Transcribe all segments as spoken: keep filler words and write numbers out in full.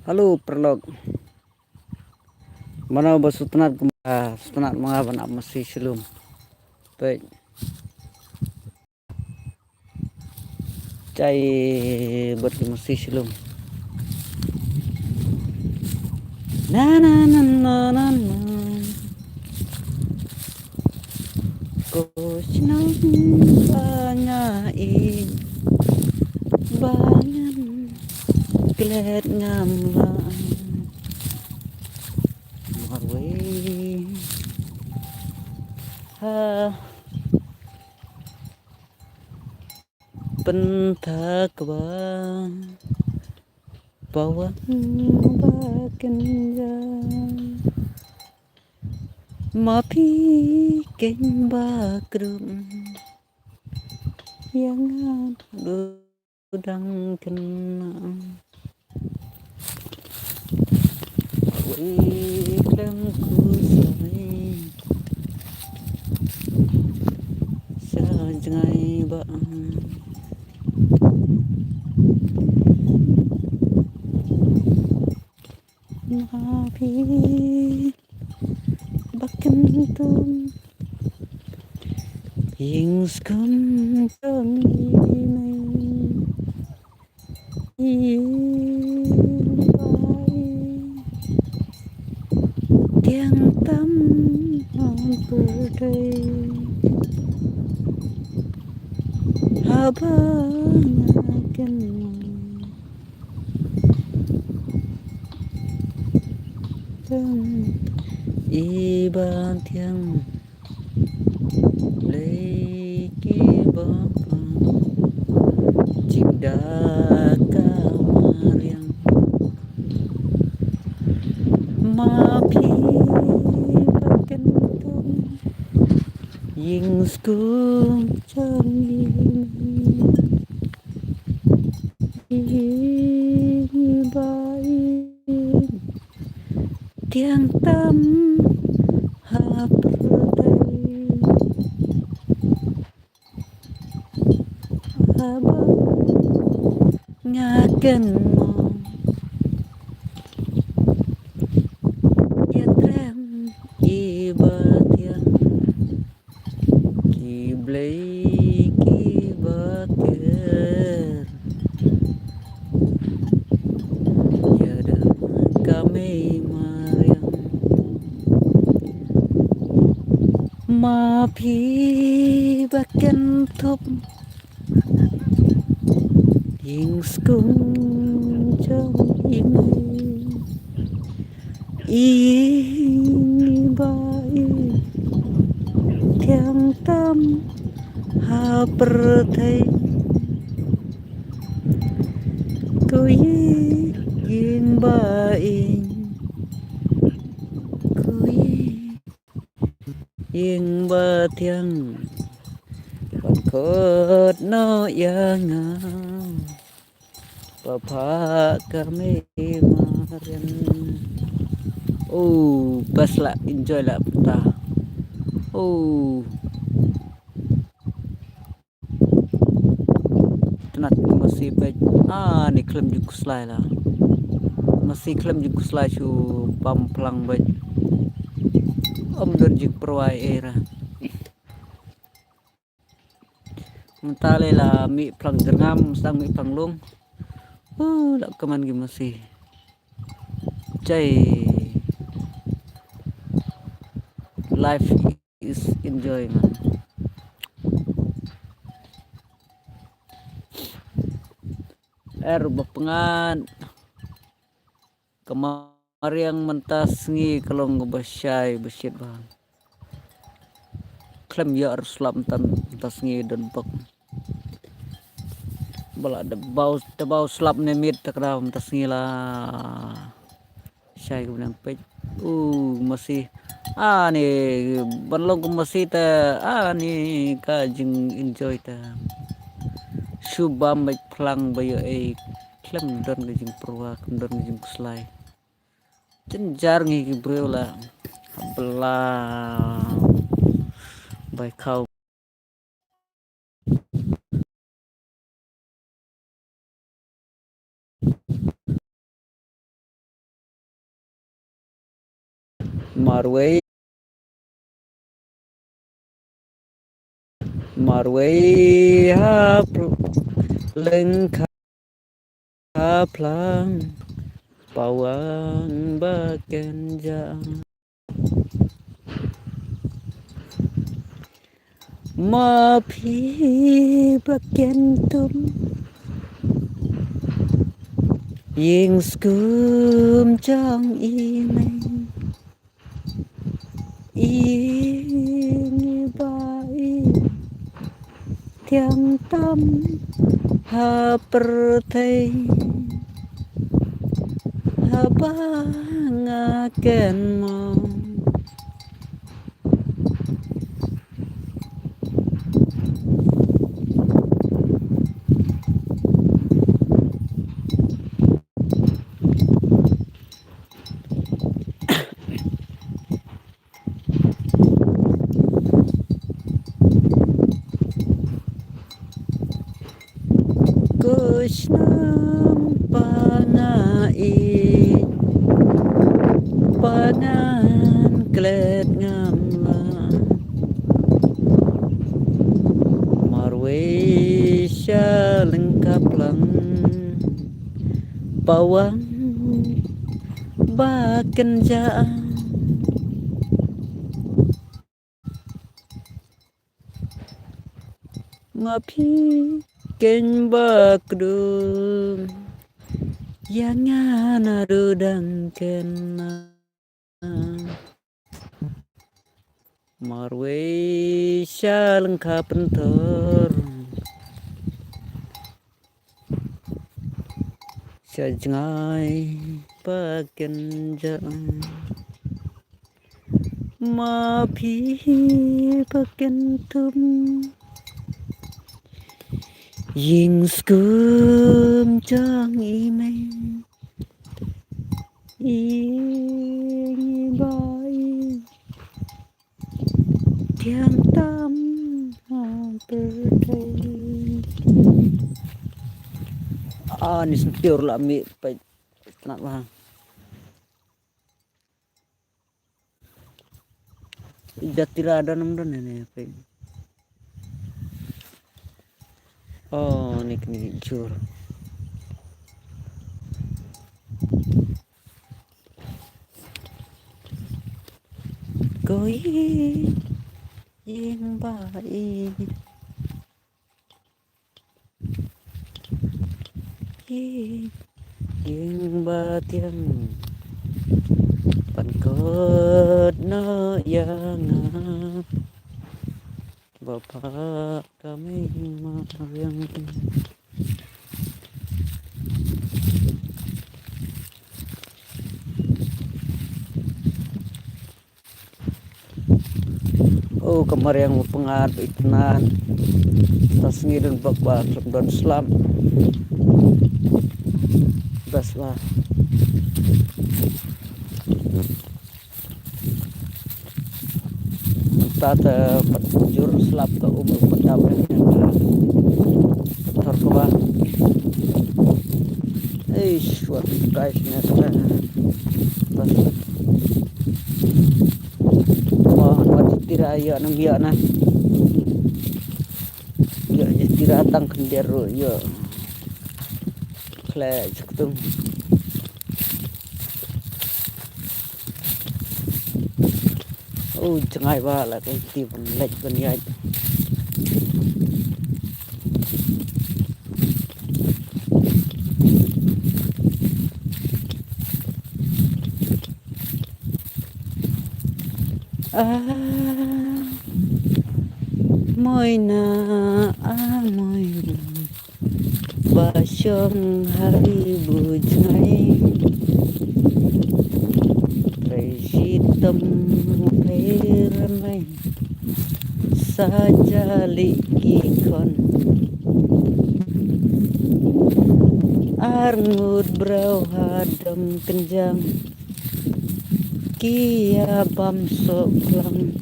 Hello, paralok. Mano ba sngewtynnat kumba sngewtynnat ma nga ban ap masi sha lum. Peit. Jai bad ki masi sha lum. Na, na, na, na, na, na. Ko shnong ba nga ïeit, ba ngan klet ngam lah marwei. Ha. Pynthak ba pawan ba kynja. Ma phi keiñ ba krum ïa nga du dang kynmaw. Wei khlem khuslai sha jngai ba ma phi ba kyntum ïing skum jong i mei. I bai tiang tam hapdeng haba nga kynmaw. Tam i ba tiang lei ki ba pa jingda ka mariang. Ma phi ba kyntum ïing skum jong i mei. I ba i tiang tam hapdeng haba nga kynmaw. Ïatrem i ba tiang ki blei ki ba ker. Ïa dang ka mei mariang. Ma phi ba kyntum ïing skum jong i mei. I ba i tiang tam ha pyrthei. Ko ïing ba i, ko ïing ba tiang. Ban khot noh ïa nga. Ba phah ka mei mariang. Oh, bas lah, enjoy lah pynta. Oh. Tynnat masi bad. Ah, ni khlem jingkhuslai la. Masi khlem jingkhuslai shu bam phlang bad. Ym don jingpyrwa ei ra. Mynta lei la mih phlang jyrngam, sdang mih phlang lung. Uh, la kmen ki masi. Jai. Life is enjoyment. Er ba pyngngad. Ka mariang mynta sngi ka long kaba shai ba shit bha. Khlem ïoh ruh slap mynta, mynta sngi don bok. Ba la da baw, da baw slap ne miet ta ka daw mynta sngi la shai kaba nang peit. U masi. Ani ban long ka masi ta, ani ka jing enjoy ta. Shu bam bad phlang ba ïoh ei. Khlem don ka jingpyrwa, khlem don ka jingkhuslai. Jynjar ngi ki briew la. Hap ba la bai khaw. Marwei, marwei ha pl-, lyngkha phlang, pawang ba kynjah. Ma phi ba kyntum, ïing skum jong i mei, ïing i ba i thiang tam ha pyrthei, haba nga kynmaw. Ko shnong pa nga ïeit, pa ngan klet ngam lah. Marwei sha lyngkha phlang, pawang ba kynjah. Ma phi keiñ ba kdup, ïa nga naduh dang khynnah. Marwei sha lyngkha pynthor, sha jngai ba kynjah. Ma phi ba kyntum, ïing skum jong i mei, ïing i ba i thiang tam ha pyrthei. Ah, ni sentior la mi pai tnat bha. Jatira don nam don ne, ne, pai. Oh, ni kini jur. Ko i, ïing ba i. Ïing, ïing ba thiang, pynkut noh ïa nga. Ba phah ka mei ma riang. Oh, ka mariang ba pyngngad ba itynnad. Ta sngi don bak ba khlem don slap. Bas ba. Ta ta pat jur slap ka um pat dap. Thor ka ba. Eish, wat guys ne ta. Bas. Wah, wat tira ïa nam ïa na. Ïa, ïa tira tang khyndiat ruh ïa. Khleh juktung. Oh, jngai ba la kai ti ban leit ban ïaid. Ah, moina, ah, moina. Ba shong ha ri bujngai. Trei shitom pher mai. Sa jali ki khon. Ar ngut briew ha dom kynjang. Ki ïa bam soh klang.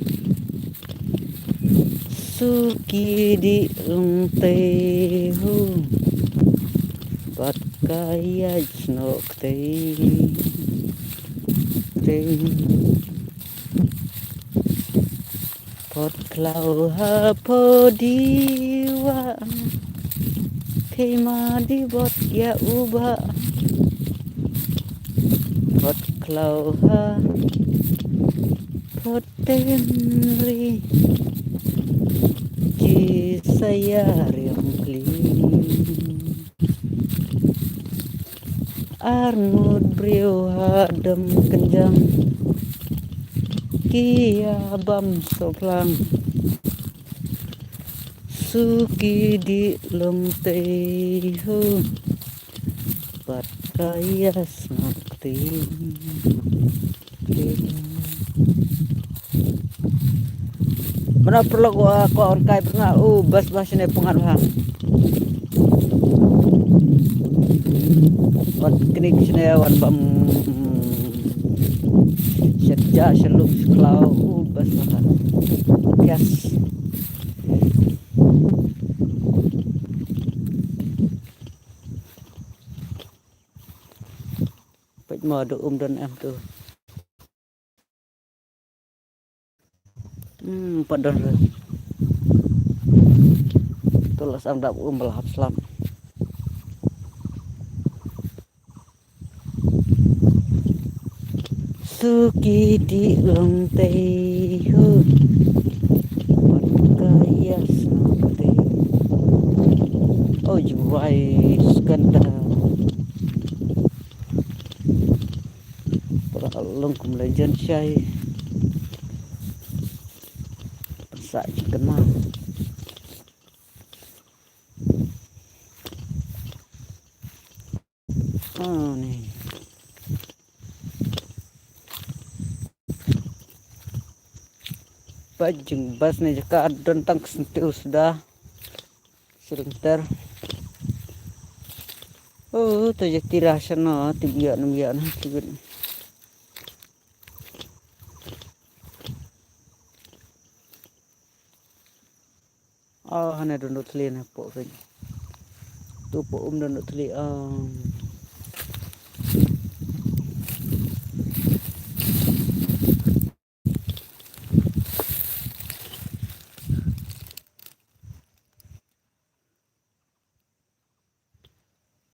Suki di lungtei hu. Bad ka ïa jnok tei. Tei. Phot khlaw ha pho di wa, thei ma di bot ya u ba. Phot khlaw ha pho ten ri, ji sa ya riam kli. Ar ngut briew ha dam kynjang, ki ya bam soplang. Su ki di long tei hu, pat ka ya snak ti. Mana perlu ko, ko on kai pernga u bas bas ne pengat ha. Wan knik sene wan bam. Sejak selum seklau u bas bas. Yes. Peit mo da um don em tu. Hmm, pat don re. Tu la sang dap um ba la hap slap. Suki di long tei hu. Wan ka ya snow tei. Oh, you rice kanda. Para long kum la jan shai. Pensa chicken ma. Oh, ni. Pajing bas ni jaka don tang sentiu sudah. Serentar. Oh, tu je tira sana, tibia nambia na, tibia. Oh, hana dondo thli na po pen. Tu po um dondo thli, um,